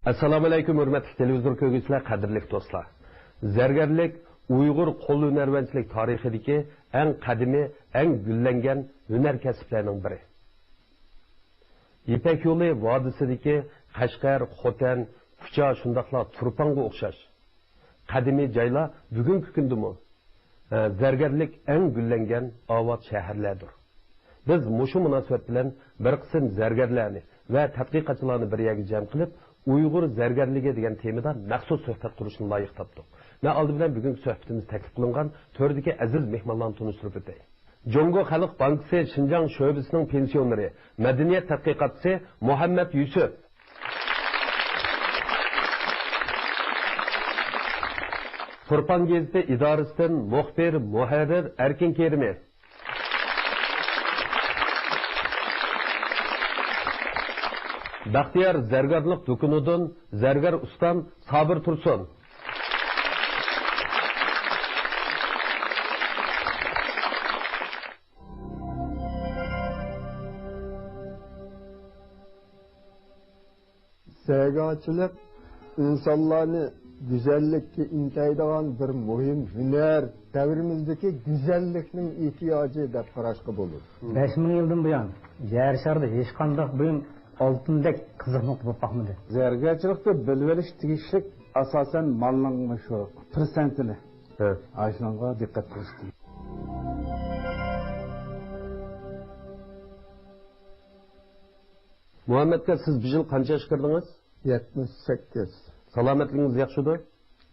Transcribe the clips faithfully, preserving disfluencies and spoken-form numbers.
ئەسسالامۇئەلەيكۇم، ھۆرمەتلىك تېلېۋىزور كۆرگۈچىلەر، قەدىرلىك دوستلار! زەرگەرلىك ئۇيغۇر قول ھۈنەرۋەنچىلىك تارىخىدىكى ئەڭ قەدىمىي، ئەڭ گۈللەنگەن ھۈنەر كەسىپلەرنىڭ بىرى. يىپەك يولى ۋادىسىدىكى قەشقەر، خوتەن، كۇچا، شۇنداقلا تۇرپانغا ئوخشاش قەدىمىي جايلار بۈگۈنكى كۈندىمۇ، ئە، زەرگەرلىك ئەڭ گۈللەنگەن ئاۋات شەھەرلەردۇر. بىز مۇشۇ مۇناسىۋەت بىلەن بىر قىسىم زەرگەرلەرنى ۋە تەتقىقاتچىلارنى بىر يەرگە جەم قىلىپ، ئۇيغۇر زەرگەرلىكى دېگەن تېمىدا مەخسۇس سۆھبەت قۇرۇشنى لايىق تاپتۇق. مەن ئالدى بىلەن بۈگۈنكى سۆھبىتىمىز تەكلىپ قىلىنغان تۆردىكى ئەزىز مېھمانلارنى تونۇشتۇرۇپ ئۆتەي. جۇڭگو خەلق بانكىسى شىنجاڭ شۆبىسىنىڭ پېنسىيونېرى، مەدەنىيەت تەتقىقاتچىسى مۇھەممەت يۈسۈپ. تۇرپان گېزىتى ئىدارىسىدىن مۇخبىر، مۇھەررىر ئەركىن كېرىمى. بەختىيار زەرگەرلىك دۇكىنىدىن زەرگەر ئۇستام سابىر تۇرسۇن. زەرگەرچىلىك ئىنسانلارنى گۈزەللىككە ئىنتەيدىغان بىر مۇھىم ھۈنەر، دەۋرىمىزدىكى گۈزەللىكنىڭ ئېھتىياجى دەپ قاراشقا بولىدۇ. بەش مىڭ يىلدىن بۇيان يەر شارىدا ھېچقانداق بۇيۇم ئالتۇندەك قىزىق نۇقتا بولۇپ باقمىدى. زەرگەرچىلىكتە بىلىۋېلىش تېگىشلىك ئاساسەن مالنىڭ مۇشۇ پىرسەنتىنى، ھە، ئاشۇنىڭغا دىققەت قىلىش كېرەك. مۇھەممەتكە، سىز بۇ يىل قانچە ياشقا كىردىڭىز؟ يەتمىش سەككىز. سالامەتلىكىڭىز ياخشىدۇ؟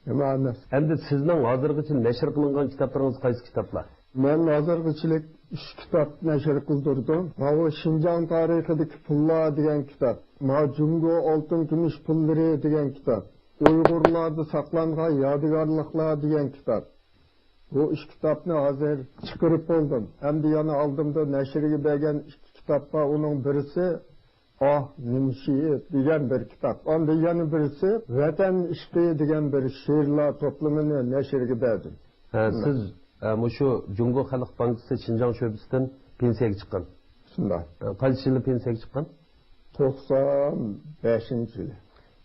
يامان ئەمەس. ئەمدى سىزنىڭ ھازىرغىچە نەشر قىلىنغان كىتابلىرىڭىز قايسى كىتابلار؟ مەن ھازىرغىچىلىك ئۈچ كىتاب نەشر قىلدۇردۇم. ماۋۇ شىنجاڭ تارىخىدىكى پۇللار دېگەن كىتاب. ماۋۇ جۇڭگو ئالتۇن كۈمۈش پۇللىرى دېگەن كىتاب. ئۇيغۇرلاردا ساقلانغان يادىكارلىقلار دېگەن كىتاب. بۇ ئۈچ كىتابنى ھازىر چىقىرىپ بولدۇم. ئەمدى يەنە ئالدىمدا نەشرگە بەرگەن ئىككى كىتاب بار. ئۇنىڭ بىرسى ئاھ نېمە شېئىر دېگەن بىر كىتاب. ئاندىن يەنە بىرسى ۋەتەن ئىشقى دېگەن بىر شېئىرلار توپلىمىنى نەشرگە بەردىم. ھە، سىز، ھە، مۇشۇ جۇڭگو خەلق بانكىسى شىنجاڭ شۆبىسىدىن پېنسىيەگە چىققان. شۇنداق. ھە، قايسى يىلى پېنسىيەگە چىققان؟ توقسان بەشىنچى يىلى.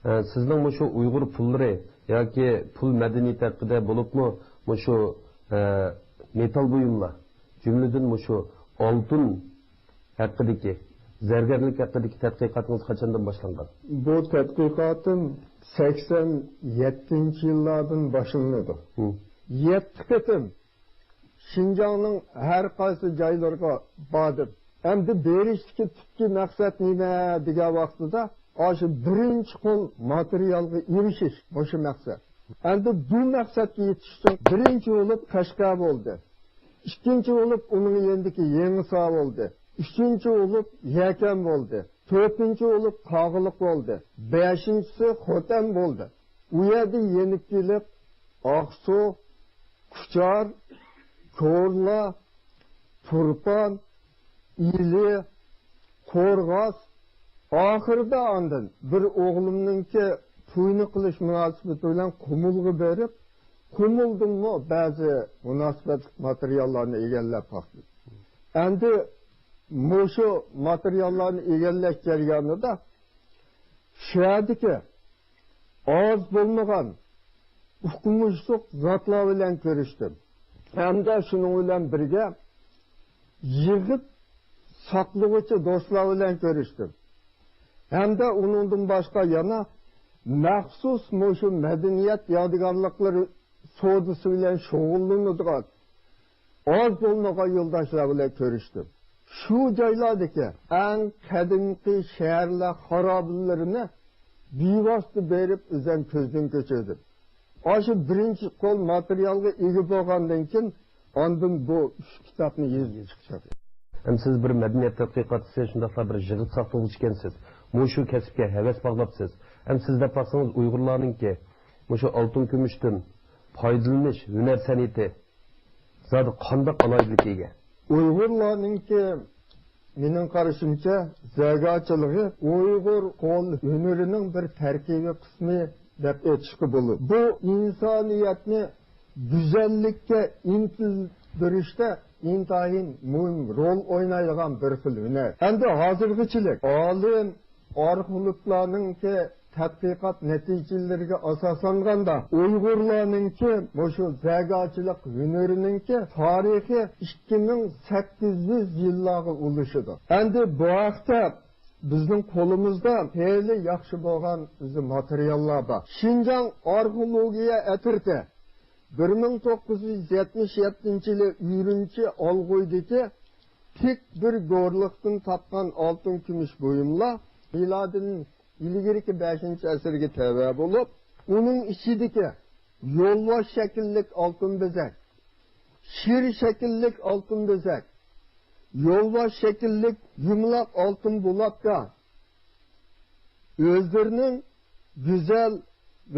ھە، سىزنىڭ مۇشۇ ئۇيغۇر پۇللىرى ياكى پۇل مەدەنىيىتى ھەققىدە، بولۇپمۇ مۇشۇ، ھە، مېتال بۇيۇملار، جۈملىدىن مۇشۇ ئالتۇن ھەققىدىكى، زەرگەرلىك ھەققىدىكى تەتقىقاتىڭىز قاچاندىن باشلانغان؟ بۇ تەتقىقاتىم سەكسەن يەتتىنچى يىللاردىن باشلىنىدۇ. ھە. يەتتە قېتىم شىنجاڭنىڭ ھەر قايسى جايلىرىغا باردىم. ئەمدى بېرىشتىكى تۈپكى مەقسەت نېمە دېگەن ۋاقتىدا، ئاشۇ بىرىنچى قول ماتېرىيالغا ئېرىشىش، مۇشۇ مەقسەت. ئەمدى بۇ مەقسەتكە يېتىش ئۈچۈن بىرىنچى بولۇپ قەشقەر بولدى. ئىككىنچى بولۇپ ئۇنىڭ يېنىدىكى يېڭىسار بولدى. ئۈچىنچى بولۇپ يەكەن بولدى. تۆتىنچى بولۇپ قاغىلىق بولدى. بەشىنچىسى خوتەن بولدى. ئۇ يەردىن يېنىپ كېلىپ ئاقسۇ، كۇچار، كورلا، تۇرپان، ئىلى، قورغاس، ئاخىرىدا ئاندىن بىر ئوغلۇمنىڭكى تويىنى قىلىش مۇناسىۋىتى بىلەن قۇمۇلغا بېرىپ، قۇمۇلدىنمۇ بەزى مۇناسىۋەتلىك ماتېرىياللارنى ئىگىلەپ باقتىم. ئەمدى مۇشۇ ماتېرىياللارنى ئىگىلەش جەريانىدا شۇ يەردىكى ئاز بولمىغان ئۇقمۇشلۇق زاتلار بىلەن كۆرۈشتۈم. ھەمدە شۇنىڭ بىلەن بىرگە يىغىپ ساقلىغۇچى دوستلار بىلەن كۆرۈشتۈم. ھەمدە ئۇنىڭدىن باشقا يەنە مەخسۇس مۇشۇ مەدەنىيەت يادىكارلىقلىرى سودىسى بىلەن شۇغۇللىنىدىغان ئاز بولمىغان يولداشلار بىلەن كۆرۈشتۈم. شۇ جايلاردىكى ئەڭ قەدىمكى شەھەرلەر خارابىلىرىنى بىۋاسىتە بېرىپ ئۆزۈم كۆزدىن كەچۈردۈم. ئاشۇ بىرىنچى قول ماتېرىيالغا ئىگە بولغاندىن كېيىن، ئاندىن بۇ ئۈچ كىتابنى يېزىپ چىقتىم. ھەم سىز بىر مەدەنىيەت تەتقىقاتچىسى، شۇنداقلا بىر يىغىت ساقلىغۇچى ئىكەنسىز. مۇشۇ كەسىپكە ھەۋەس باغلاپسىز. ھەم سىز دەپ باقسىڭىز، ئۇيغۇرلارنىڭكى مۇشۇ ئالتۇن كۈمۈشتىن پايدىلىنىش ھۈنەر سەنئىتى زادى قانداق ئالاھىدىلىككە ئىگە؟ ئۇيغۇرلارنىڭكى، مېنىڭ قارىشىمچە، زەرگەرچىلىكى ئۇيغۇر قول ھۈنىرىنىڭ بىر تەركىبىي قىسمى دەپ ئېيتىشقا بولىدۇ. بۇ ئىنسانىيەتنى گۈزەللىككە ئىنتىلدۈرۈشتە ئىنتايىن مۇھىم رول ئوينايدىغان بىر خىل ھۈنەر. ئەمدى ھازىرغىچىلىك ئالىم ئارخېئولوگلارنىڭكى تەتقىقات نەتىجىلىرىگە ئاساسلانغاندا، ئۇيغۇرلارنىڭكى مۇشۇ زەگاچىلىق ھۈنىرىنىڭكى تارىخى ئىككى مىڭ سەككىز يۈز يىللارغا ئۇلىشىدۇ. ئەمدى بۇ ھەقتە بىزنىڭ قولىمىزدا خېلى ياخشى بولغان بىزنىڭ ماتېرىياللار بار. شىنجاڭ ئارخېئولوگىيە ئەترىتى بىر مىڭ توققۇز يۈز يەتمىش يەتتىنچى يىلى ئۈرۈمچى ئالغۇيدىكى تىك بىر گورلۇقتىن تاپقان ئالتۇن كۈمۈش بۇيۇملار مىلادىدىن ئىلگىرىكى بەشىنچى ئەسىرگە تەۋە بولۇپ، ئۇنىڭ ئىچىدىكى يولۋاس شەكىللىك ئالتۇن بېزەك، شىر شەكىللىك ئالتۇن بېزەك، يولۋاس شەكىللىك يۇمىلاق ئالتۇن بۇلاپكا ئۆزلىرىنىڭ گۈزەل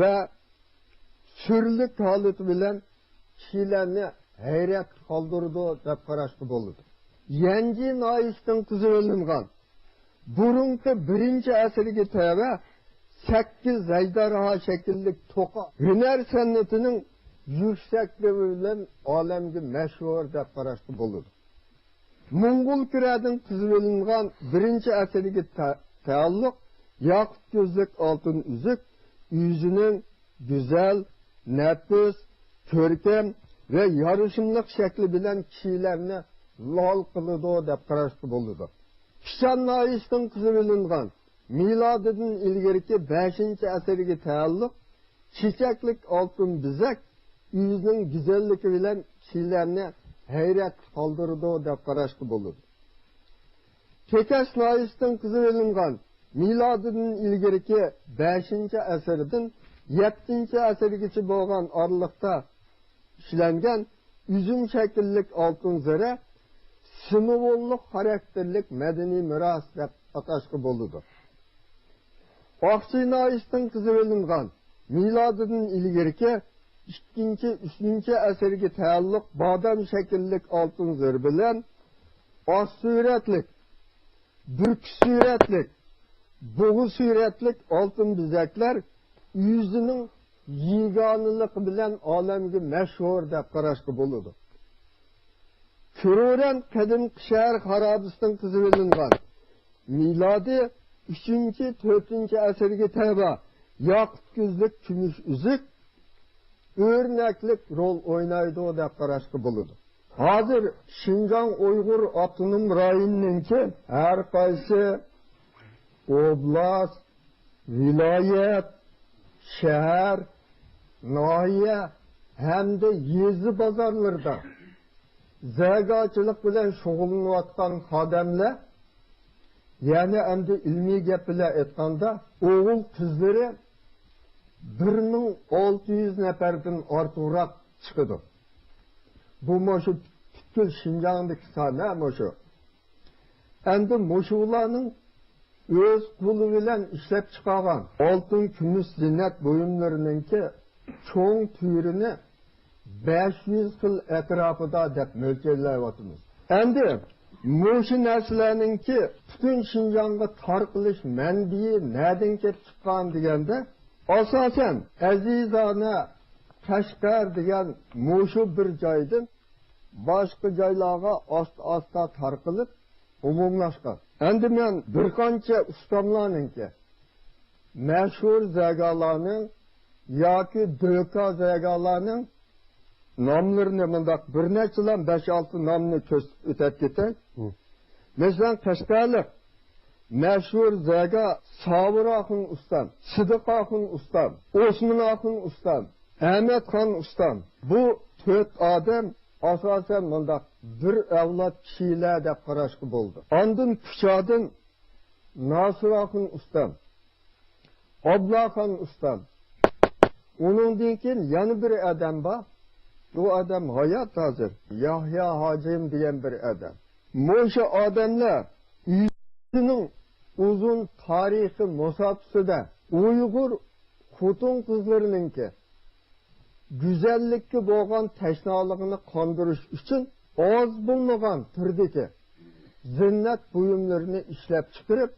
ۋە سۈرلۈك ھالىتى بىلەن كىشىلەرنى ھەيرەتكە قالدۇرىدۇ دەپ قاراشقا بولىدۇ. يەنجى ناھىيەسىدىن قېزىۋېلىنغان بۇرۇنقى بىرىنچى ئەسىرگە تەۋە سەككىز ئەجدىھا شەكىللىك توقا ھۈنەر سەنئىتىنىڭ يۈكسەكلىكى بىلەن ئالەمگە مەشھۇر دەپ قاراشقا بولىدۇ. موڭغۇل كۈرەدىن قېزىۋېلىنغان بىرىنچى ئەسىرگە تە-، تەئەللۇق ياقۇت كۆزلۈك ئالتۇن ئۈزۈك ئۆزىنىڭ گۈزەل، نەپىس، كۆركەم ۋە يارىشىملىق شەكلى بىلەن كىشىلەرنى لال قىلىدۇ دەپ قاراشقا بولىدۇ. پىشان ناھىيەسىدىن قېزىۋېلىنغان مىلادىدىن ئىلگىرىكى بەشىنچى ئەسىرگە تەئەللۇق چېچەكلىك ئالتۇن بېزەك ئۆزىنىڭ گۈزەللىكى بىلەن كىشىلەرنى ھەيرەتكە قالدۇرىدۇ دەپ قاراشقا بولىدۇ. تېكەس ناھىيەسىدىن قېزىۋېلىنغان مىلادىدىن ئىلگىرىكى بەشىنچى ئەسىردىن يەتتىنچى ئەسىرگىچە بولغان ئارىلىقتا ئىشلەنگەن ئۈزۈم شەكىللىك ئالتۇن زىرە سىمۋوللۇق خاراكتېرلىك مەدەنىي مىراس دەپ ئاتاشقا بولىدۇ. ئاقسۇ ناھىيەسىدىن قېزىۋېلىنغان مىلادىدىن ئىلگىرىكى ئىككىنچى، ئۈچىنچى ئەسىرگە تەئەللۇق بادام شەكىللىك ئالتۇن زىر بىلەن ئاق سۈرەتلىك، بۈركۈت سۈرەتلىك، بۇغا سۈرەتلىك ئالتۇن بېزەكلەر ئۆزىنىڭ يېگانىلىقى بىلەن ئالەمگە مەشھۇر دەپ قاراشقا بولىدۇ. كۈرورەن قەدىمكى شەھەر خارابىسىدىن قېزىۋېلىنغان مىلادىي ئۈچىنچى، تۆتىنچى ئەسىرگە تەۋە ياقۇت كۆزلۈك كۈمۈش ئۈزۈك ئۆرنەكلىك رول ئوينايدۇ دەپ قاراشقا بولىدۇ. ھازىر شىنجاڭ ئۇيغۇر ئاپتونوم رايونىنىڭكى ھەر قايسى ئوبلاست، ۋىلايەت، شەھەر، ناھىيە ھەمدە يېزا بازارلىرىدا زەگاچىلىق بىلەن شۇغۇللىنىۋاتقان خادىملار، يەنى ئەمدى ئىلمىي گەپ بىلەن ئېيتقاندا، ئوغۇل قىزلىرى بىر مىڭ ئالتە يۈز نەپەردىن ئارتۇقراق چىقىدۇ. بۇ مۇشۇ پۈتكۈل شىنجاڭدىكى سان، ھە، مۇشۇ. ئەمدى مۇشۇلارنىڭ ئۆز قولى بىلەن ئىشلەپ چىقارغان ئالتۇن، كۈمۈش زىننەت بۇيۇملىرىنىڭكى چوڭ تۈرىنى بەش يۈز خىل ئەتراپىدا دەپ مۆلچەرلەۋاتىمىز. ئەمدى مۇشۇ نەرسىلەرنىڭكى پۈتۈن شىنجاڭغا تارقىلىش مەنبىيى نەدىن كېلىپ چىققان دېگەندە، ئاساسەن ئەزىزانە قەشقەر دېگەن مۇشۇ بىر جايدىن باشقا جايلارغا ئاستا-ئاستا تارقىلىپ ئومۇملاشقان. ئەمدى مەن بىر قانچە ئۇستاملارنىڭكى، مەشھۇر زەگالارنىڭ ياكى دۆكا زەگالارنىڭ ناملىرىنى مۇنداق بىر نەچچىلا بەش-ئالتە نامنى كۆرسىتىپ ئۆتەپ كېتەي. مەسىلەن، قەشقەرلىك مەشھۇر زەگا سابىر ئاخۇن ئۇستام، سىدىق ئاخۇن ئۇستام، ئوسمان ئاخۇن ئۇستام، ئەمەتخان ئۇستام. بۇ تۆت ئادەم ئاساسەن مۇنداق بىر ئەۋلاد كىشىلەر دەپ قاراشقا بولىدۇ. ئاندىن كۇچادىن ناسىر ئاخۇن ئۇستام، ئابلاخان ئۇستام. ئۇنىڭدىن كېيىن يەنە بىر ئادەم بار. بۇ ئادەم ھايات ھازىر. ياھيا ھاجىم دېگەن بىر ئادەم. مۇشۇ ئادەملەر ئۆزىنىڭ ئۇزۇن تارىخىي مۇساپىسىدە ئۇيغۇر خوتۇن-قىزلىرىنىڭكى گۈزەللىككە بولغان تەشنالىقىنى قاندۇرۇش ئۈچۈن ئاز بولمىغان تۈردىكى زىننەت بۇيۇملىرىنى ئىشلەپ چىقىرىپ،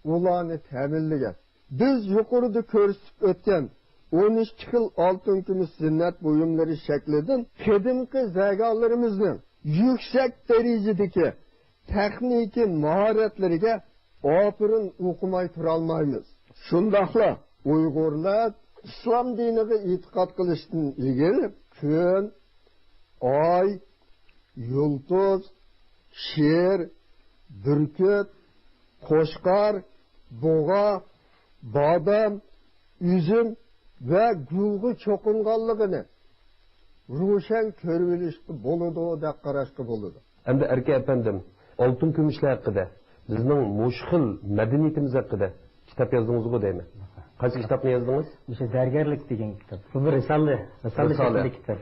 ئۇلارنى تەمىنلىگەن. بىز يۇقىرىدا كۆرسىتىپ ئۆتكەن ئون ئىككى خىل ئالتۇن، كۈمۈش زىننەت بۇيۇملىرى شەكلىدىن قەدىمكى زەگالىرىمىزنىڭ يۈكسەك دەرىجىدىكى تېخنىكىي ماھارەتلىرىگە ئاپىرىن ئوقۇماي تۇرالمايمىز. شۇنداقلا ئۇيغۇرلار ئىسلام دىنىغا ئېتىقاد قىلىشتىن ئىلگىرى كۈن، ئاي، يۇلتۇز، شىر، بۈركۈت، قوچقار، بۇغا، بادام، ئۈزۈم ۋە گۈلگە چوقۇنغانلىقىنى، روشەن كۆرۈۋېلىشقا بولىدۇ دەپ قاراشقا بولىدۇ. ئەمدى ئەركە ئەپەندىم، ئالتۇن كۈمۈشلەر ھەققىدە، بىزنىڭ مۇشۇ خىل مەدەنىيىتىمىز ھەققىدە كىتاب يازدىڭىزغۇ دەيمەن. قايسى كىتابنى يازدىڭىز؟ مۇشۇ زەرگەرلىك دېگەن كىتاب. بۇ بىر رىسالە، رىسالە رىسالە. شەكلىدىكى كىتاب.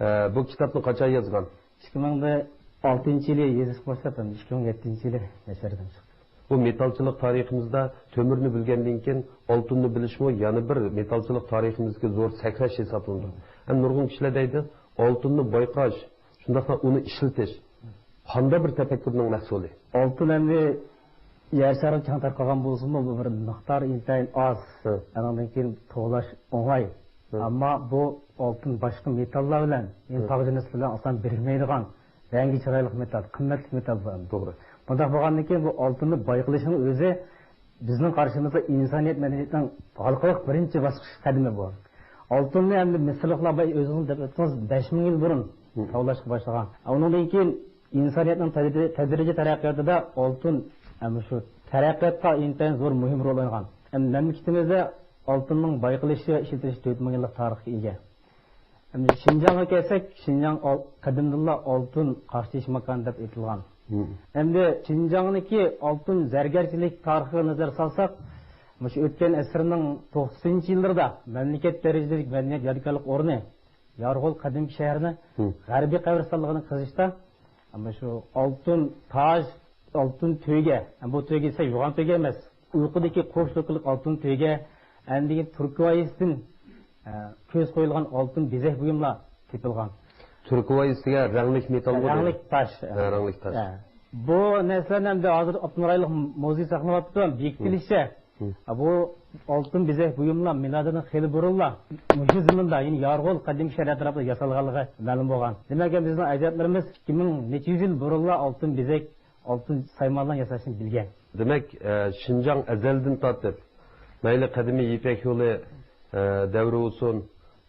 ئە، بۇ كىتابنى قاچان يازغان؟ ئىككى مىڭ ئالتىنچى يىلى يېزىشقا باشلاپ، ئىككى مىڭ يەتتىنچى يىلى نەشردىن چىقتى. بۇ مېتالچىلىق تارىخىمىزدا تۆمۈرنى بىلگەندىن كېيىن ئالتۇننى بىلىشمۇ يەنە بىر مېتالچىلىق تارىخىمىزدىكى زور سەھنە ھېسابلىنىدۇ. ھەم نۇرغۇن كىشىلەر دەيدۇ، ئالتۇننى بايقاش، شۇنداقلا ئۇنى ئىشلىتىش قانداق بىر تەپەككۇرنىڭ مەھسۇلى؟ ئالتۇن ئەمدى يەر شارىغا كەڭ تارقالغان بولسىمۇ، بۇ بىر مىقدارى ئىنتايىن ئاز. ھە. ئانىڭدىن كېيىن توۋلاش ئوڭاي. ھە. ئەمما بۇ ئالتۇن باشقا مېتاللار بىلەن، يەنى ھە. تاغ جىنسلىرى بىلەن ئاسان بىرىكمەيدىغان رەڭگى چىرايلىق مېتال، قىممەتلىك مېتال بۇ ئەمدى. توغرا. بۇنداق بولغاندىن كېيىن بۇ ئالتۇننى بايقىلىشنىڭ ئۆزى بىزنىڭ قارىشىمىزدا ئىنسانىيەت مەدەنىيىتىنىڭ ھالقىلىق بىرىنچى باسقۇچ قەدىمى بۇ. ئالتۇننى ئەمدى مىسىرلىقلار باي ئۆزىڭىز دەپ ئۆتتىڭىز، بەش مىڭ يىل بۇرۇن ھە. تاۋلاشقا باشلىغان. ئۇنىڭدىن كېيىن ئىنسانىيەتنىڭ تەدرىجىي، تەدرىجىي تەرەققىياتىدا ئالتۇن، ئە، مۇشۇ تەرەققىياتقا ئىنتايىن زور مۇھىم رول ئوينىغان. ئەمدى مەملىكىتىمىزدە ئالتۇننىڭ بايقىلىشى ۋە ئىشلىتىلىشى تۆت مىڭ يىللىق تارىخقا ئىگە. ئەمدى شىنجاڭغا كەلسەك، شىنجاڭ ئال-، قەدىمدىنلا ئالتۇن قاشتېشى ماكانى دەپ ئېيتىلغان. مم. ئەمدى شىنجاڭنىڭكى ئالتۇن زەرگەرچىلىك تارىخىغا نەزەر سالساق، مۇشۇ ئۆتكەن ئەسىرنىڭ توقسىنىنچى يىللىرىدا مەملىكەت دەرىجىلىك مەدەنىيەت يادىكارلىق ئورنى يارغول قەدىمكى شەھىرىنى مم. غەربىي قەبرىستانلىقىنى قېزىشتا، ئەمما شۇ ئالتۇن تاج، ئالتۇن تۆگە، بۇ تۆگە دېسە يوغان تۆگە ئەمەس، ئۇيقۇدىكى قوش لوكىلىق ئالتۇن تۆگە، ئەندىن كېيىن تۈركۋايستىن، ئە، كۆز قويۇلغان ئالتۇن بېزەك بۇيۇملار تېپىلغان. تۈركۋايس دېگەن رەڭلىك مېتال بۇ. رەڭلىك تاش. ھە، رەڭلىك تاش. ھە. بۇ نەرسىلەرنى ئەمدى ھازىر ئاپتونوم رايونلۇق مۇزېي ساقلاۋاتىدۇ. بېكىتىلىشىچە، ھە. بۇ ئالتۇن بېزەك بۇيۇملار مىلادىدىن خېلى بۇرۇنلا مۇشۇ زېمىندا، يەنى يارغول قەدىمكى شەھەر ئەتراپىدا ياسالغانلىقى مەلۇم بولغان. دېمەك، بىزنىڭ ئەجدادلىرىمىز ئىككى مىڭ نەچچە يۈز يىل بۇرۇنلا ئالتۇن بېزەك، ئالتۇن سايمانلارنى ياساشنى بىلگەن. دېمەك، ئە، شىنجاڭ ئەزەلدىن تارتىپ، مەيلى قەدىمىي يىپەك يولى، ئە، دەۋرى بولسۇن،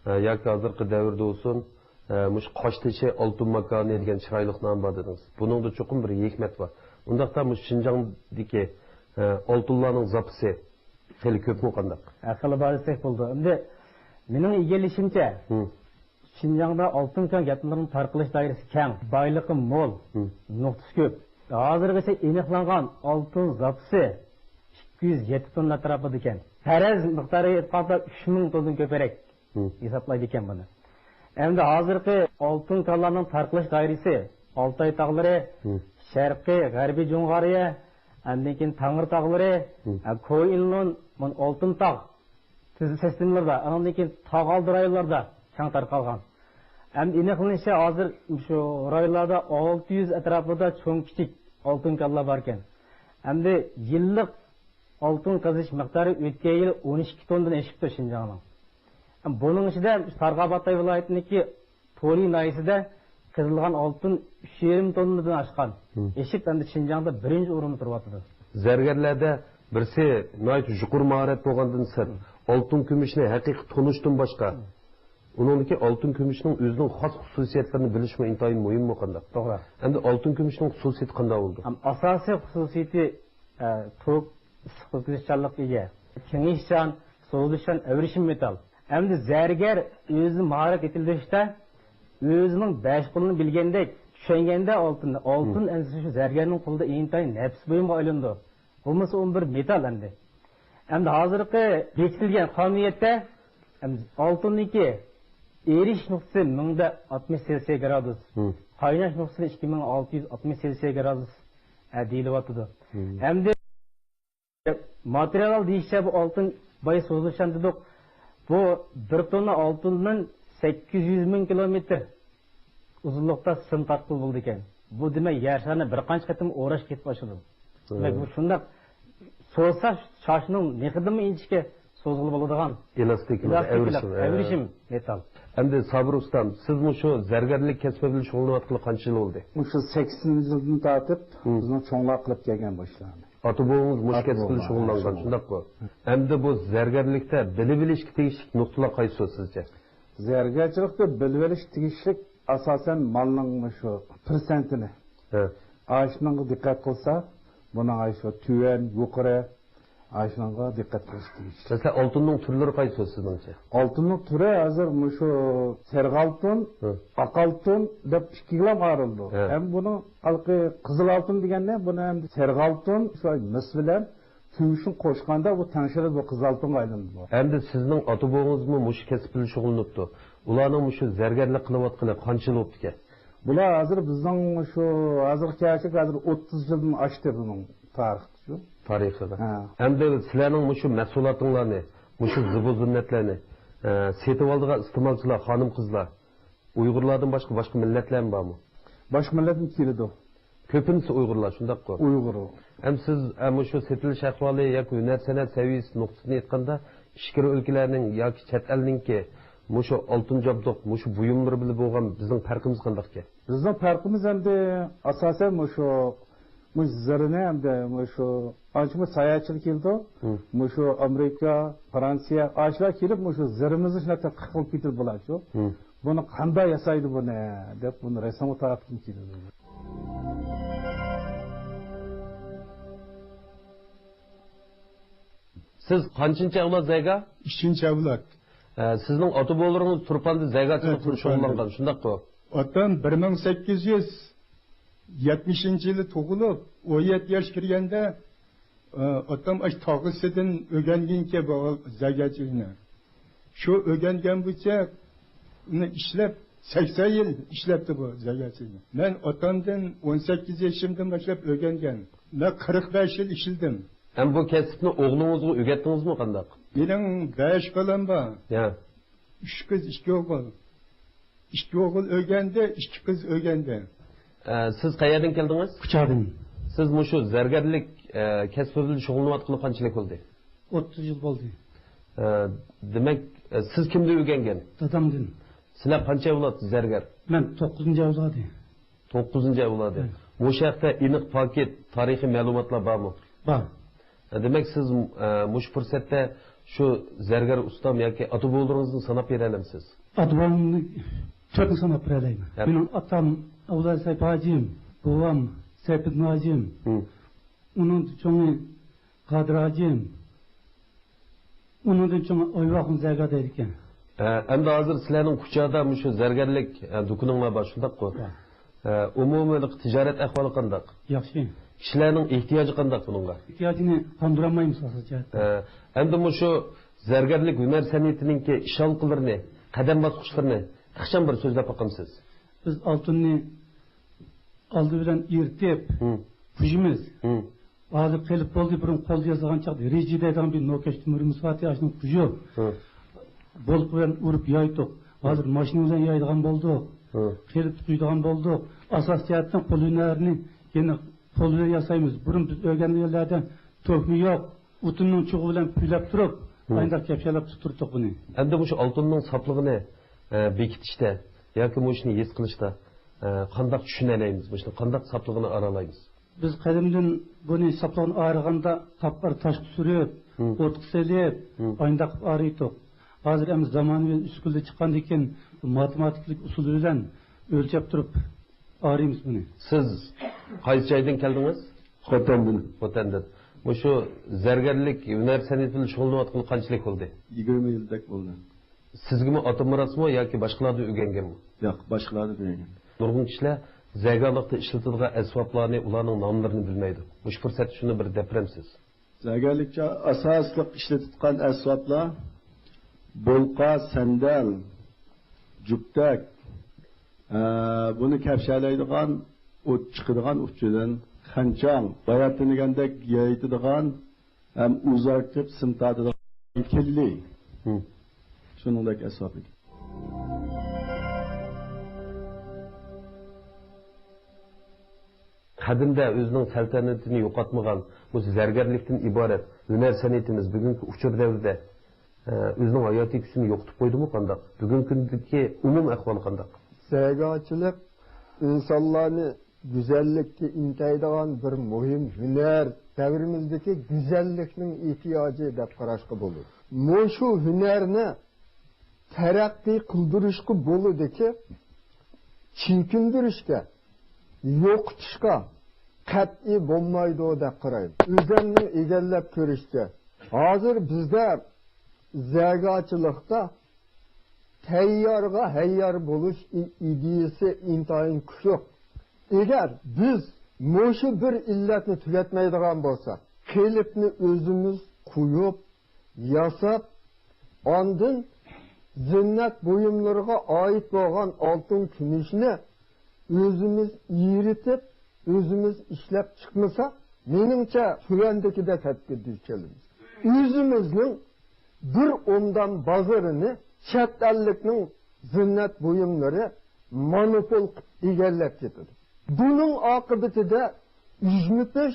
ئە، ياكى ھازىرقى دەۋردە بولسۇن، ئە، مۇشۇ قاشتېشى ئالتۇن ماكانى دېگەن چىرايلىق نام بار دېدىڭىز. بۇنىڭدا چوقۇم بىر ھېكمەت بار. ئۇنداقتا مۇشۇ شىنجاڭدىكى، ئە، ئالتۇنلارنىڭ زاپىسى خېلى كۆپمۇ قانداق؟ ھە، خېلى بار دېسەك بولىدۇ. ئەمدى مېنىڭ ئىگىلىشىمچە، ھىم. شىنجاڭدا ئالتۇن كان ياتمىلىرىنىڭ تارقىلىش دائىرىسى كەڭ، بايلىقى مول، ھىم. نۇقتىسى كۆپ. ھازىرغىچە ئېنىقلانغان ئالتۇن زاپىسى ئىككى يۈز يەتتە توننا ئەتراپىدا ئىكەن. پەرەز مىقدارىغا ئېيتقاندا، ئۈچ مىڭ توندىن كۆپرەك ھىم. ھېسابلايدىكەن بۇنى. ئەمدى ھازىرقى ئالتۇن كانلارنىڭ تارقىلىش دائىرىسى ئالتاي تاغلىرى، ھىم. شەرقىي، غەربىي جۇڭغارىيە، ئاندىن كېيىن تەڭرى تاغلىرى، ھىم. ھە، كوئىنلۇن، مانا ئالتۇن تاغ تۈزۈم سىستېمىلىرىدا، ئانىڭدىن كېيىن تاغ ئالدى رايونلاردا كەڭ تارقالغان. ئەمدى ئېنىقلىنىشىچە، ھازىر شۇ رايونلاردا ئالتە يۈز ئەتراپىدا چوڭ كىچىك ئالتۇن كانلار باركەن. ئەمدى يىللىق ئالتۇن قېزىش مىقدارى ئۆتكەن يىلى ئون ئىككى توندىن ئېشىپتۇ شىنجاڭنىڭ. بۇنىڭ ئىچىدە تارباغ پاتاي ۋىلايىتىنىڭكى تولى ناھىيەسىدە قېزىلغان ئالتۇن ئۈچ يېرىم توننىدىن ئاشقان. ھىم. ئېشىپ، ئەمدى شىنجاڭدا بىرىنچى ئورۇندا تۇرۇۋاتىدۇ. زەرگەرلەردە بىرسى ناھايىتى يۇقىرى ماھارەت بولغاندىن سىرت، ھىم. ئالتۇن كۈمۈشنى ھەقىقىي تونۇشتىن باشقا، ھىم. ئۇنىڭدىكى ئالتۇن كۈمۈشنىڭ ئۆزىنىڭ خاس خۇسۇسىيەتلىرىنى بىلىشمۇ ئىنتايىن مۇھىممۇ قانداق؟ توغرا. ئەمدى ئالتۇن كۈمۈشنىڭ خۇسۇسىيىتى قانداق بولىدۇ؟ ھەم ئاساسىي خۇسۇسىيىتى، ئە، توك ئىسسىق ئۆتكۈزۈشچانلىققا ئىگە، كېڭىيىشچان، سوزۇلۇشچان ئەۋرىشىم مېتال. ئەمدى زەرگەر ئۆزىنى ماھارەت يېتىلدۈرۈشتە ئۆزىنىڭ بەش قولىنى بىلگەندەك، چۈشەنگەندە ئالتۇننى، ئالتۇن مم. ئەمدى شۇ زەرگەرنىڭ قولىدا ئىنتايىن نەپىس بۇيۇمغا ئايلىنىدۇ. بولمىسا ئۇمۇ بىر مېتال ئەمدى. ئەمدى ھازىرقى بېكىتىلگەن قانۇنىيەتتە ئەمدى ئالتۇننىڭكى ئېرىش نۇقتىسى مىڭدا ئاتمىش سېلسىيە گرادۇس، مم. قايناش نۇقتىسى ئىككى مىڭ ئالتە يۈز ئاتمىش سېلسىيە گرادۇس، ئە، دېيىلىۋاتىدۇ. مم. ئەمدى ماتېرىيال دېيىشىچە، بۇ ئالتۇن باي سوزۇلۇشچان دېدۇق. بۇ بىر توننا ئالتۇندىن سەككىز يۈز مىڭ كىلومېتىر ئۇزۇنلۇقتا سىم تارتقىلى بولىدىكەن. بۇ، دېمەك، يەر شارىنى بىر قانچە قېتىم ئوراش كېتىپ ئاشىدۇ. دېمەك، مم. بۇ شۇنداق سوزسا، شاشنىڭ نېقىدىنمۇ ئىنچىكە سوزغىلى بولىدىغان ئېلاستىك، ئېلاستىكلىق، ئەۋرىشىم، ئەۋرىشىم مېتال. ئەمدى سابىر ئۇستام، سىز مۇشۇ زەرگەرلىك كەسپى بىلەن شۇغۇللىنىۋاتقىلى قانچە يىل بولدى؟ مۇشۇ سەكسىنىنچى يىلدىن تارتىپ، مم. بىزنىڭ چوڭلار قىلىپ كەلگەن بۇ ئىشلارنى. ئاتا بوۋىڭىز مۇشۇ ئاتا كەسىپ بىلەن بوۋام، شۇغۇللانغان، شۇغۇللان-، شۇنداققۇ؟ ئەمدى بۇ زەرگەرلىكتە بىلىۋېلىشقا تېگىشلىك نۇقتىلار قايسى سىزچە؟ زەرگەرچىلىكتە بىلىۋېلىشقا تېگىشلىك ئاساسەن مالنىڭ مۇشۇ پىرسەنتىنى. ھە. ئاشۇنىڭغا دىققەت قىلسا، بۇنىڭ ئاشۇ تۆۋەن، يۇقىرى، ئاشۇنىڭغا دىققەت قىلىش تېگىشلىك. مەسىلەن، ئالتۇننىڭ تۈرلىرى قايسى سىزنىڭچە؟ ئالتۇننىڭ تۈرى ھازىر مۇشۇ سېرىق ئالتۇن، ھە. ئاق ئالتۇن دەپ ئىككىگىلا ئايرىلىدۇ. ھە. ھەم بۇنىڭ ھالقى قىزىل ئالتۇن دېگەندە، بۇنى ئەمدى سېرىق ئالتۇن، شۇ مىس بىلەن كۈمۈشنى قوشقاندا بۇ تەڭشىلىپ بۇ قىزىل ئالتۇنغا ئايلىنىدۇ. ئەمدى سىزنىڭ ئاتا بوۋىڭىزمۇ مۇشۇ كەسىپ بىلەن شۇغۇللىنىپتۇ. ئۇلارنىڭ مۇشۇ زەرگەرلىك قىلىۋاتقىنى قانچە يىل بوپتىكەن؟ بۇلار ھازىر بىزنىڭ شۇ ھازىرغا كەلسەك ھازىر ئوتتۇز يىلدىن ئاشتى بۇنىڭ تارىخى شۇ. تارىخىدا. ھە. ئەمدى سىلەرنىڭ مۇشۇ مەھسۇلاتىڭلارنى، مۇشۇ زىبۇ زىننەتلەرنى، ئە، سېتىۋالىدىغان ئىستېمالچىلار، خانىم-قىزلار ئۇيغۇرلاردىن باشقا، باشقا مىللەتلەرمۇ بارمۇ؟ باشقا مىللەتتىن كېلىدۇ. كۆپىنچىسى ئۇيغۇرلار، شۇنداققۇ؟ ئۇيغۇر. ئەمدى سىز، ئە، مۇشۇ سېتىلىش ئەھۋالى ياكى ھۈنەر-سەنئەت سەۋىيەسى نۇقتىسىدىن ئېيتقاندا، ئىچكىرى ئۆلكىلەرنىڭ ياكى چەت ئەلنىڭكى مۇشۇ ئالتۇن جابدۇق، مۇشۇ بۇيۇملىرى بىلەن بولغان بىزنىڭ پەرقىمىز قانداقكەن؟ بىزنىڭ پەرقىمىز ئەمدى ئاساسەن مۇشۇ، مۇشۇ زىرىنى ئەمدى مۇشۇ ئانچە مۇشۇ ساياھەتچىلەر كېلىدۇ. ھىم. مۇشۇ ئامېرىكا، فرانسىيە، ئاشۇلار كېلىپ مۇشۇ زىرىمىزنى شۇنداق تەتقىق قىلىپ كېتىدۇ بۇلارچۇ. ھىم. بۇنى قانداق ياسايدۇ بۇنى دەپ بۇنى رەسىمگە تارتقۇم كېلىدۇ. سىز قانچىنچى ئەۋلاد زەگا؟ ئۈچىنچى ئەۋلاد. ئە، سىزنىڭ ئاتا-بوۋىلىرىڭىز تۇرپاندا زەگاچىلىق ھە، بىلەن تۇرپاندا. شۇغۇللانغان، شۇنداققۇ؟ ئاتام بىر مىڭ سەككىز يۈز يەتمىشىنچى يىلى تۇغۇلۇپ، ئون يەتتە ياش كىرگەندە، ئە، ئاتام ئاشۇ تاغىسىدىن ئۆگەنگەنكەن بۇ زەگاچىلىكنى. شۇ ئۆگەنگەن بويىچە ئۇنى ئىشلەپ، سەكسەن يىل ئىشلەپتۇ بۇ زەگەچىلىكنى. مەن ئاتامدىن ئون سەككىز يېشىمدىن باشلاپ ئۆگەنگەن. مەن قىرىق بەش يىل ئىشلىدىم. ھەم بۇ كەسىپنى ئوغلىڭىزغا ئۆگەتتىڭىزمۇ قانداق؟ مېنىڭ بەش بالام بار. يا. ئۈچ قىز، ئىككى ئوغۇل. ئىككى ئوغۇل ئۆگەندى، ئىككى قىز ئۆگەندى. ئە، سىز قەيەردىن كەلدىڭىز؟ كۇچادىن. سىز مۇشۇ زەرگەرلىك، ئە، كەسپى بىلەن شۇغۇللىنىۋاتقىلى قانچىلىك بولدى؟ ئوتتۇز يىل بولدى. ئە، دېمەك، ئە، سىز كىمدىن ئۆگەنگەن؟ دادامدىن. سىلەر قانچە ئەۋلاد زەرگەر؟ مەن توققۇزىنچى ئەۋلادى. توققۇزىنچى ئەۋلادى. ھە. مۇشۇ ھەقتە ئېنىق، پاكىت تارىخىي مەلۇماتلار بارمۇ؟ بار. ھە، دېمەك، سىز، ئە، مۇشۇ پۇرسەتتە شۇ زەرگەر ئۇستام ياكى ئاتا-بوۋىلىرىڭىزنى ساناپ بېرەلەمسىز؟ ئاتا-بوۋامنى تۆتنى ساناپ بېرەلەيمەن. ھە. مېنىڭ ئاتام ئابدۇللا سەيپ ھاجىم، بوۋام سەيپىدىن ھاجىم، ھىم. ئۇنىڭ چوڭى قادىر ھاجىم، ئۇنىڭدىن چوڭى ئايۋاقۇن زەگا دەيدىكەن. ئە، ئەمدى ھازىر سىلەرنىڭ كۇچادا مۇشۇ زەرگەرلىك، ئە، دۇكىنىڭلار بار، شۇنداققۇ؟ بار. ئە، ئومۇمىي تىجارەت ئەھۋالى قانداق؟ ياخشى. كىشىلەرنىڭ ئېھتىياجى قانداق بۇنىڭغا؟ ئېھتىياجىنى قاندۇرالمايمىز ئاساسىي جەھەتتە. ئە، ئەمدى مۇشۇ زەرگەرلىك ھۈنەر سەنئىتىنىڭكى ئىش ھالقىلىرىنى، قەدەم باسقۇچلىرىنى ئىخچام بىر سۆزلەپ باقامسىز؟ بىز ئالتۇننى ئالدى بىلەن ئېرىتىپ، ھىم. پۈژىمىز. ھىم. ھازىر قېلىپ بولدى، بۇرۇن قولدا ياسىغان چاغدا رىجى دەيدىغان بىر نوكەش تۆمۈرىمىز بارتى، ئاشۇنىڭ پۈژى ھىم. بولقا بىلەن ئۇرۇپ يايدۇق. ھازىر ماشىنا بىلەن يايدىغان بولدۇق. ھىم. قېلىپ تۇتۇيدىغان بولدۇق. ئاساسىي جەھەتتىن قول ھۈنەرنى يەنە قول بىلەن ياسايمىز. بۇرۇن بىز ئۆگەنگەن يەرلەردە تۆكمە يوق. ئوتۇننىڭ چۇغى بىلەن پۈۋلەپ تۇرۇپ، ھىم. ئاينداق كەپشەلەپ تۇتتۇردۇق بۇنى. ئەمدى مۇشۇ ئالتۇننىڭ ساپلىقىنى، ئە، بېكىتىشتە ياكى مۇشۇنى ھېس قىلىشتا، ئە، قانداق چۈشىنەلەيمىز؟ مۇشۇنى قانداق ساپلىقىنى ئارالايمىز؟ بىز قەدىمدىن بۇنى ساپلىقىنى ئايرىغاندا تاپقان تاشقا سۈرۈپ، ھىم. ئوتقا سېلىپ، ھىم. ئاينداق قىلىپ ئايرىيتتۇق. ھازىر ئەمدى زامانىۋى ئۈسكۈنىلەر چىققاندىن كېيىن ماتېماتىكىلىق ئۇسۇل بىلەن ئۆلچەپ تۇرۇپ ئايرىيمىز بۇنى. سىز قايسى جايدىن كەلدىڭىز؟ خوتەندىن. خوتەندىن. مۇشۇ زەرگەرلىك ھۈنەر سەنئىتى بىلەن شۇغۇللىنىۋاتقىلى قانچىلىك بولدى؟ يىگىرمە يىلدەك بولدى. سىزگىمۇ ئاتا مىراسمۇ ياكى باشقىلاردىن ئۆگەنگەنمۇ؟ ياق، باشقىلاردىن ئۆگەنگەن. نۇرغۇن كىشىلەر زەگەرلىكتە ئىشلىتىدىغان ئەسۋابلارنى، ئۇلارنىڭ ناملىرىنى بىلمەيدۇ. مۇشۇ پۇرسەتتە شۇنى بىر دەپ بېرەمسىز؟ زەگەرلىكچە ئاساسلىق ئىشلىتىدىغان ئەسۋابلار بولقا، سەندەل، جۈپتەك، ئە، بۇنى كەپشەلەيدىغان ئوت چىقىدىغان ئۇچىدىن، خەنچاڭ، باياتىن دېگەندەك يايىتىدىغان ھەم ئۇزارتىپ سىم تارتىدىغان كىللى. ھىم. شۇنىڭدەك ئەسۋاب ئىدى. قەدىمدە ئۆزىنىڭ سەلتەنىتىنى يوقاتمىغان مۇشۇ زەرگەرلىكتىن ئىبارەت ھۈنەر سەنئىتىمىز بۈگۈنكى ئۇچۇر دەۋرىدە، ئە، ئۆزىنىڭ ھاياتىي كۈچىنى يوقىتىپ قويدىمۇ قانداق؟ بۈگۈنكى كۈندىكى ئومۇمىي ئەھۋال قانداق؟ زەگەرچىلىك ئىنسانلارنى گۈزەللىككە ئىنتەيدىغان بىر مۇھىم ھۈنەر، دەۋرىمىزدىكى گۈزەللىكنىڭ ئېھتىياجى دەپ قاراشقا بولىدۇ. مۇشۇ ھۈنەرنى تەرەققىي قىلدۇرۇشقا بولىدۇكى، چېكىندۈرۈشكە، يوقىتىشقا قەتئىي بولمايدۇ دەپ قارايمەن. ئۆزۈمنىڭ ئىگىلەپ كۆرۈشىچە، ھازىر بىزدە زەگاچىلىقتا تەييارغا ھەييار بولۇش ئى-، ئىدىيىسى ئىنتايىن كۈچلۈك. ئەگەر بىز مۇشۇ بىر ئىللەتنى تۈگەتمەيدىغان بولساق، قېلىپنى ئۆزىمىز قويۇپ، ياساپ، ئاندىن زىننەت بۇيۇملىرىغا ئائىت بولغان ئالتۇن كۈمۈشنى ئۆزىمىز ئېرىتىپ، ئۆزىمىز ئىشلەپ چىقمىساق، مېنىڭچە، تۆۋەندىكىدەك ھەپكە دۇچ كېلىمىز. ئۆزىمىزنىڭ بىر ئومدان بازىرىنى چەت ئەللىكنىڭ زىننەت بۇيۇملىرى مونوپول قىلىپ ئىگىلەپ كېتىدۇ. بۇنىڭ ئاقىۋىتىدە ئۈجمە پىش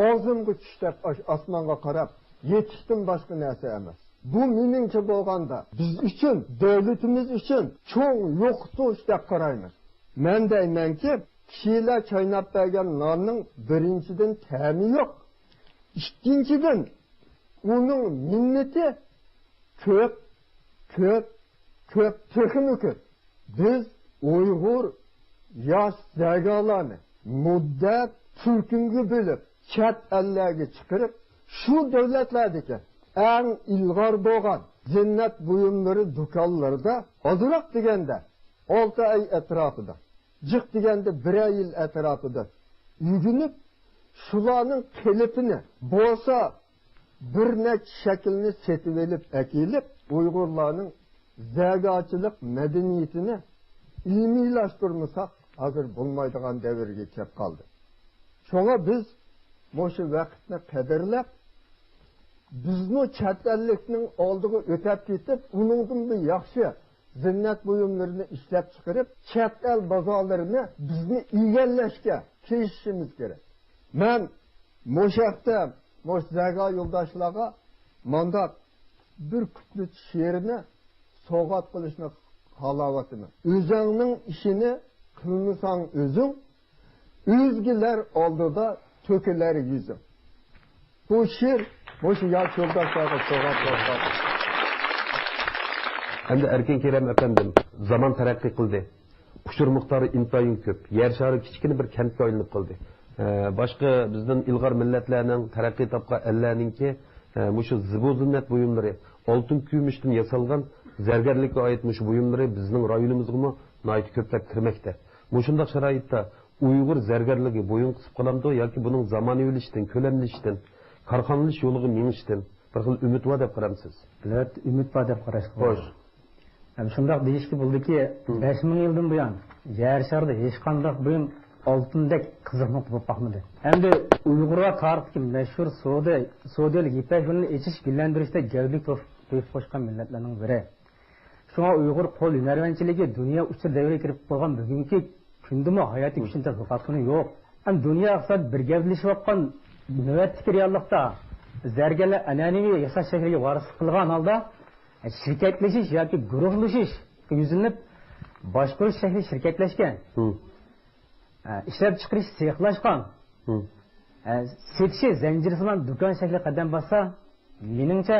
ئاغزىمغا چۈش دەپ ئاش-، ئاسمانغا قاراپ يېتىشتىن باشقا نەرسە ئەمەس. بۇ مېنىڭچە بولغاندا بىز ئۈچۈن، دۆلىتىمىز ئۈچۈن چوڭ يوقىتىش دەپ قارايمەن. مەن دەيمەنكى، كىشىلەر چايناپ بەرگەن ناننىڭ بىرىنچىدىن تەمى يوق. ئىككىنچىدىن، ئۇنىڭ مىننىتى كۆپ، كۆپ، كۆپ، تېخىمۇ كۆپ. بىز ئۇيغۇر ياش زەگالارنى مۇددەت تۈركۈمگە بۆلۈپ، چەت ئەللەرگە چىقىرىپ، شۇ دۆلەتلەردىكى ئەڭ ئىلغار بولغان زىننەت بۇيۇملىرى دۇكانلىرىدا ئازراق دېگەندە ئالتە ئاي ئەتراپىدا، جىق دېگەندە بىرەر يىل ئەتراپىدا ئۆگىنىپ، شۇلارنىڭ قېلىپىنى بولسا بىر نەچچە شەكىلنى سېتىۋېلىپ ئەكېلىپ، ئۇيغۇرلارنىڭ زەگاچىلىق مەدەنىيىتىنى ئىلمىيلاشتۇرمىساق، ھازىر بولمايدىغان دەۋرگە كەپ قالدى. شۇڭا بىز مۇشۇ ۋاقىتنى قەدىرلەپ، بىزمۇ چەت ئەللىكنىڭ ئالدىغا ئۆتەپ كېتىپ، ئۇنىڭدىنمۇ ياخشى زىننەت بۇيۇملىرىنى ئىشلەپ چىقىرىپ، چەت ئەل بازارلىرىنى بىزنى ئىگىلەشكە تىرىشىشىمىز كېرەك. مەن مۇشۇ ھەقتە مۇشۇ زەگا يولداشلارغا مانداق بىر كۈپلۈت شېئىرنى سوۋغات قىلىشنى خالاۋاتىمەن. ئۆزۈڭنىڭ ئىشىنى قىلمىساڭ ئۆزۈڭ، ئۆزگىلەر ئالدىدا تۆكۈلەر يۈزۈڭ. بۇ شېئىر مۇشۇ ياش يولداشلارغا سوۋغات بولسا. ئەمدى ئەركىن كېرەم ئەپەندىم، زامان تەرەققىي قىلدى. ئۇچۇر مىقدارى ئىنتايىن كۆپ. يەر شارى كىچىككىنە بىر كەنتكە ئايلىنىپ قالدى. ئە، باشقا بىزدىن ئىلغار مىللەتلەرنىڭ، تەرەققىي تاپقان ئەللەرنىڭكى، ئە، مۇشۇ زىبۇ زىننەت بۇيۇملىرى، ئالتۇن كۈمۈشتىن ياسالغان زەرگەرلىككە ئائىت مۇشۇ بۇيۇملىرى بىزنىڭ رايونىمىزغىمۇ ناھايىتى كۆپلەپ كىرمەكتە. مۇشۇنداق شارائىتتا ئۇيغۇر زەرگەرلىكى بويۇن قىسىپ قالامدۇ ياكى بۇنىڭ زامانىۋىلىشىشتىن، كۆلەملىشىشتىن، كارخانىلىشىش يولىغا مېڭىشتىن بىر خىل ئۈمىد بار دەپ قارامسىز؟ ئەلۋەتتە، ئۈمىد بار دەپ قاراشقا بولىدۇ. خوش. ھەم شۇنداق دېيىشكە بولىدۇكى، ھىم. بەش مىڭ يىلدىن بۇيان يەر شارىدا ھېچقانداق بۇيۇم ئالتۇندەك قىزىق نۇقتا بولۇپ باقمىدى. ئەمدى ئۇيغۇرلار تارىختىكى مەشھۇر سودا، سودىلىك يىپەك يولىنى ئېچىش، گۈللەندۈرۈشتە گەۋدىلىك تۆھ-، تۆھپە قوشقان مىللەتلەرنىڭ بىرى. شۇڭا ئۇيغۇر قول ھۈنەرۋەنچىلىكى دۇنيا ئۇچۇر دەۋرىگە كىرىپ بولغان بۈگۈنكى كۈندىمۇ ھاياتىي كۈچىنى تەرك يوقاتقىنى يوق. ئەمدى دۇنيا ئىقتىسادى بىر گەۋدىلىشىۋاتقان نۆۋەتتىكى رېئاللىقتا زەرگەرلەر ئەنئەنىۋى ياساش شەكلىگە ۋارىسلىق قىلغان ھالدا، شىركەتلىشىش ياكى گۇرۇھلىشىشقا يۈزلىنىپ، باشقۇرۇش شەكلى شىركەتلەشكەن. ھىم. ئە، ئىشلەپچىقىرىش سېخلاشقان. ھىم. ئە، سېتىشى زەنجىرسىمان دۇكان شەكلىگە قەدەم باسسا، مېنىڭچە،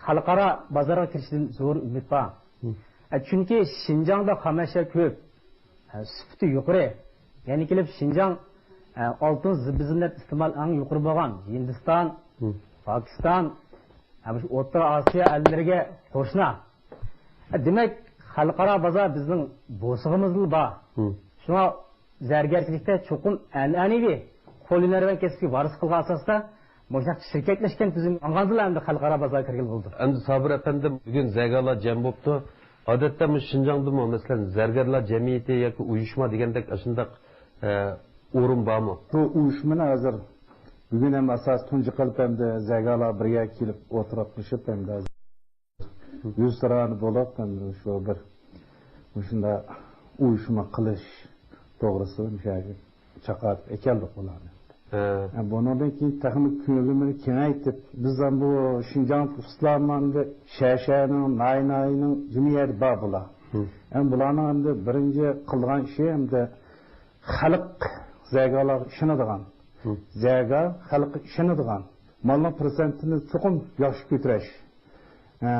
خەلقئارا بازارغا كىرىشىدىن زور ئۈمىد بار. ھىم. ئە، چۈنكى شىنجاڭدا خام ئەشيا كۆپ، ئە، سۈپىتى يۇقىرى. يەنە كېلىپ شىنجاڭ، ئە، ئالتۇن زىببە زىننەت ئىستېمال ئەڭ يۇقىرى بولغان ھىندىستان، ھىم. پاكىستان، ئە، مۇشۇ ئوتتۇرا ئاسىيا ئەللىرىگە قوشنا. ئە، دېمەك، خەلقئارا بازار بىزنىڭ بوسۇغىمىزدىلا بار. ھىم. شۇڭا زەرگەرچىلىكتە چوقۇم ئەنئەنىۋى قول ھۈنەرۋەن كەسپىگە ۋارىسلىق قىلغان ئاساستا مۇشۇنداق شىركەتلەشكەن تۈزۈم ئاڭغاندىلا ئەمدى خەلقئارا بازارغا كىرگىلى بولىدۇ. ئەمدى سابىر ئەپەندىم، بۈگۈن زەگالار جەم بوپتۇ. ئادەتتە مۇشۇ شىنجاڭدىمۇ، مەسىلەن، زەرگەرلەر جەمئىيىتى ياكى ئۇيۇشما دېگەندەك ئاشۇنداق، ئە، ئورۇن بارمۇ؟ بۇ ئۇيۇشمىنى ھازىر بۈگۈن ھەم ئاساس تۇنجى قىلىپ ئەمدى زەگالار بىرگە كېلىپ ئولتۇراقلىشىپ ئەمدى ھازىر يۈزتۇرا بولۇپ، ئەمدى شۇ بىر مۇشۇنداق ئۇيۇشما قىلىش توغرىسىدا مۇشۇ يەرگە چاقىرتىپ ئەكەلدۇق بۇلارنى. ھە. ھە، بۇنىڭدىن كېيىن تېخىمۇ كۆلىمىنى كېڭەيتىپ، بىز ھەم بۇ شىنجاڭ ئۇستىلارمۇ ئەمدى شەشەنىڭ، ناھىيە، ناھىيەنىڭ جىمى يەردە بار بۇلار. ھە. ھەم بۇلارنىڭ ئەمدى بىرىنچى قىلغان ئىشى ئەمدى خەلق زەگالارغا ئىشىنىدىغان، زەگا خەلققە ئىشىنىدىغان، مالنىڭ پىرسەنتىنى چوقۇم ياخشى كۆتۈرۈش، ئە،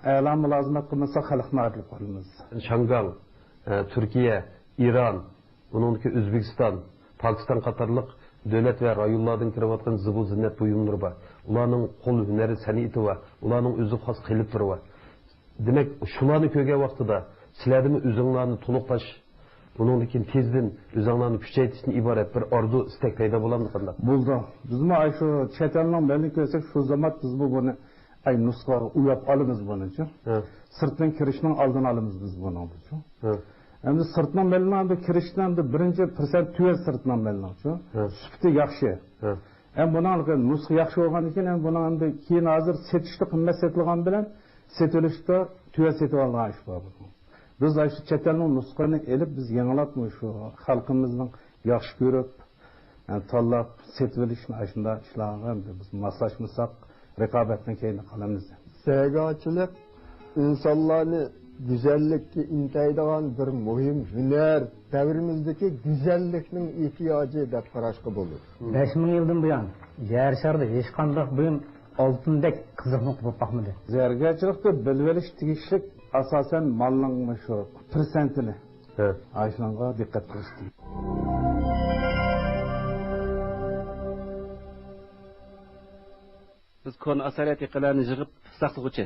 ئەلا مۇلازىمەت قىلمىسا خەلقنى ئايرىلىپ قالىمىز. شياڭگاڭ، ئە، تۈركىيە، ئىران، ئۇنىڭدىكى ئۆزبېكىستان، پاكىستان قاتارلىق دۆلەت ۋە رايونلاردىن كىرىۋاتقان زىبۇ زىننەت بۇيۇملىرى بار. ئۇلارنىڭ قول ھۈنەر سەنئىتى بار. ئۇلارنىڭ ئۆزىگە خاس قېلىپلىرى بار. دېمەك، شۇلارنى كۆرگەن ۋاقتىدا سىلەردىمۇ ئۆزۈڭلارنى تولۇقلاش، بۇنىڭدىن كېيىن تېزدىن ئۆزۈڭلارنى كۈچەيتىشتىن ئىبارەت بىر ئارزۇ، ئىستەك پەيدا بولامدۇ قانداق؟ بولدى. بىزمۇ ئاي شۇ چەت ئەلنىڭ مەلىنى كۆرسەك، شۇ زامات بىزمۇ بۇنى ئاي نۇسخىغا ئوياپ ئالىمىز بۇنىچۇ. ھە. سىرتتىن كىرىشنىڭ ئالدىنى ئالىمىز بىز بۇنىڭدىچۇ. ھە. ئەمدى سىرتنىڭ مېلىنىڭ ئەمدى كىرىشتىن ئەمدى بىرىنچى پىرسەنت تۆۋەن سىرتنىڭ مېلىنىڭچۇ. ھە. سۈپىتى ياخشى. ھە. ئەمدى بۇنىڭ نۇسخا ياخشى بولغاندىن كېيىن، ئەمدى بۇنىڭ ئەمدى كېيىن ھازىر سېتىشتا قىممەت سېتىلغان بىلەن سېتىۋېلىشتا تۆۋەن سېتىۋالغان ئىش بار بۇنىڭ. بىز ئاشۇ چەت ئەلنىڭ نۇسخىنى ئېلىپ، بىز يېڭىلاپ مۇشۇ خەلقىمىزنىڭ ياخشى كۆرۈپ، ئە، تاللاپ سېتىۋېلىشنى ئاشۇنداق ئىشلارغا بىز ماسلاشمىساق، رىقابەتتىن كەينىدە قالىمىز. زەگاچىلىق ئىنسانلارنى گۈزەللىككە ئىنتەيدىغان بىر مۇھىم ھۈنەر، دەۋرىمىزدىكى گۈزەللىكنىڭ ئېھتىياجى دەپ قاراشقا بولىدۇ. بەش مىڭ يىلدىن بۇيان يەر شارىدا ھېچقانداق بۇيۇم ئالتۇندەك قىزىق نۇقتا بولۇپ باقمىدى. زەرگەرچىلىكتە بىلىۋېلىش تېگىشلىك ئاساسەن مالنىڭ مۇشۇ پىرسەنتىنى، ھە، ئاشۇنىڭغا دىققەت قىلىش كېرەك. بىز كونا ئاسارىيەت يېقىلارنى يىغىپ ساقلىغۇچى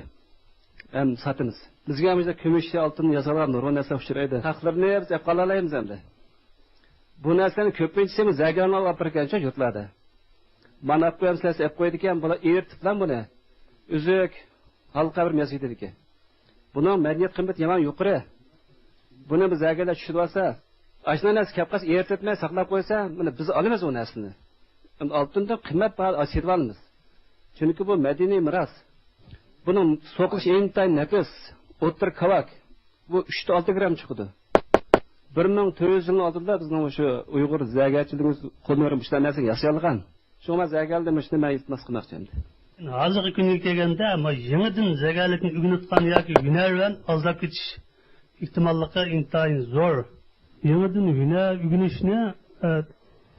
ھەم ساتىمىز. بىزگە مۇشۇنداق كۈمۈش، ئالتۇن ياسالغان نۇرغۇن نەرسە ئۇچرايدۇ. تاقلىرىنى بىز ئەپ قالالايمىز ئەمدى. بۇ نەرسىلەرنى كۆپىنچىسى زەگەرنى ئاپىرىدىكەنچۇ يۇرتلاردا. مانا ئەپ قويامسىز، ئەپ قويىدىكەن، بۇلار ئېرىتىپلا بۇنى. ئۈزۈك، ھالقا بىر مەزگىل ئىدىكەن. بۇنىڭ مەدەنىيەت قىممىتى يامان يۇقىرى. بۇنى بىز زەگەرلەر چۈشىدىۋالسا، ئاشۇنداق نەرسە كەپ قالسا ئېرىتمەي ساقلاپ قويسا، مانا بىز ئالىمىز ئۇ نەرسىنى. ئالتۇندىن قىممەت باھادا سېتىۋالىمىز. چۈنكى بۇ مەدەنىي مىراس. بۇنىڭ سوقۇلۇشى ئىنتايىن نەپىس، ئوتتۇرا كاۋاك. بۇ ئۈچ تە ئالتە گرام چىقىدۇ. بىر مىڭ تۆت يۈز يىلنىڭ ئالدىدا بىزنىڭ شۇ ئۇيغۇر زەگەرچىلىرىمىز قوللىرى مۇشۇنداق نەرسىگە ياسىيالغان. شۇڭا زەگەردە مۇشۇنى مەن ئېيتماسقا مەقسەتتىم. ھازىرقى كۈنگە كەلگەندە، ئەمما يېڭىدىن زەگەرلىكنى ئۆگىنىۋاتقان ياكى ھۈنەرۋەن ئازلاپ كېتىش ئېھتىماللىقى ئىنتايىن زور. يېڭىدىن ھۈنەر ئۆگىنىشنى، ئە،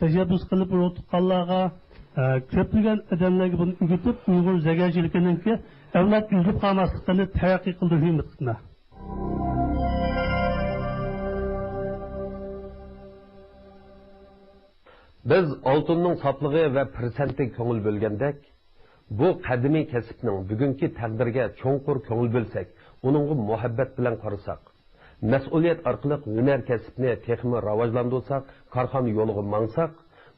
تەشەببۇس قىلىپ ئۇرۇق تۇغقانلارغا، ئە، كۆپلىگەن ئادەملەرگە بۇنى ئۆگىتىپ، ئۇيغۇر زەگەرچىلىكىنىڭكى ئەۋلاد ئۈزۈلۈپ قالماسلىقىنى تەرەققىي قىلدۇرۇشنى ئۈمىد قىلىمەن. بىز ئالتۇننىڭ ساپلىقى ۋە پىرسەنتىگە كۆڭۈل بۆلگەندەك، بۇ قەدىمىي كەسىپنىڭ بۈگۈنكى تەقدىرىگە چوڭقۇر كۆڭۈل بۆلسەك، ئۇنىڭغا مۇھەببەت بىلەن قارىساق، مەسئۇلىيەت ئارقىلىق ھۈنەر كەسىپنى تېخىمۇ راۋاجلاندۇرساق، كارخانا يولىغا ماڭساق،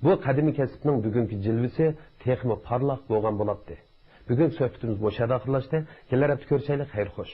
بۇ قەدىمىي كەسىپنىڭ بۈگۈنكى جىلۋىسى تېخىمۇ پارلاق بولغان بولاتتى. بۈگۈنكى سۆھبىتىمىز مۇشۇ يەردە ئاخىرلاشتى. كېلەر ھەپتە كۆرۈشەيلى. خەير خوش.